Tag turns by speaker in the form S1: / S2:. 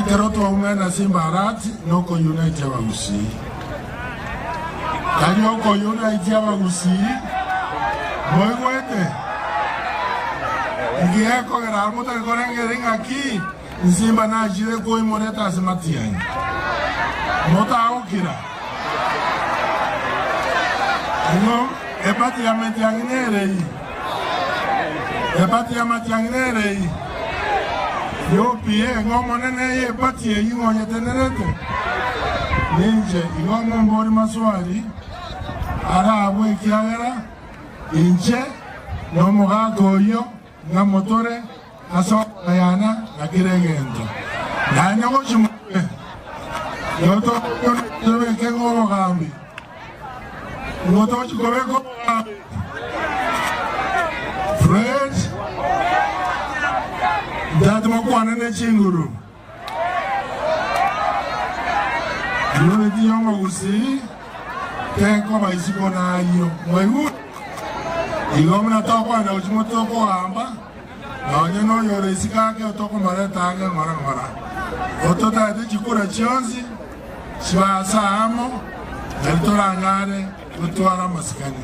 S1: Ekero twaumera ase Imbarati na okoyunaitia abagusii. Tari okoyunaitia abagusii, moigwete? Inki gekogera aro motari korengereria ng'aki Nsimba nachire koimoreta ase matiang'i? Motagokira? Ing'o ebati ya matiang'i nere eyio? Ebati ya matiang'i nere eyio? Yopi, ng'a Omonene eye ebati eyio ng'a onyetenerete? Ninche igo mombori maswali arabwe ekiagera inche nomogaka oyio ng'a motore ase okogayana na kera egento. Naende gochia motwe, nigo tokonyora tobeke ng'a obogambi, nigo togochia kobeka obogambi. Fred, ntati mokwane ne chinguru. Unity y'omogusii tekoba isiko nayio. Mwaigure? Igo buna tokogenda gochia motwe tokogamba, Nonya noyore isiko ake otokomoreta ang'e ng'ora ng'ora, ototaete chikura chionsi chibe ase aamo, nario toranyare gotwara amasikani.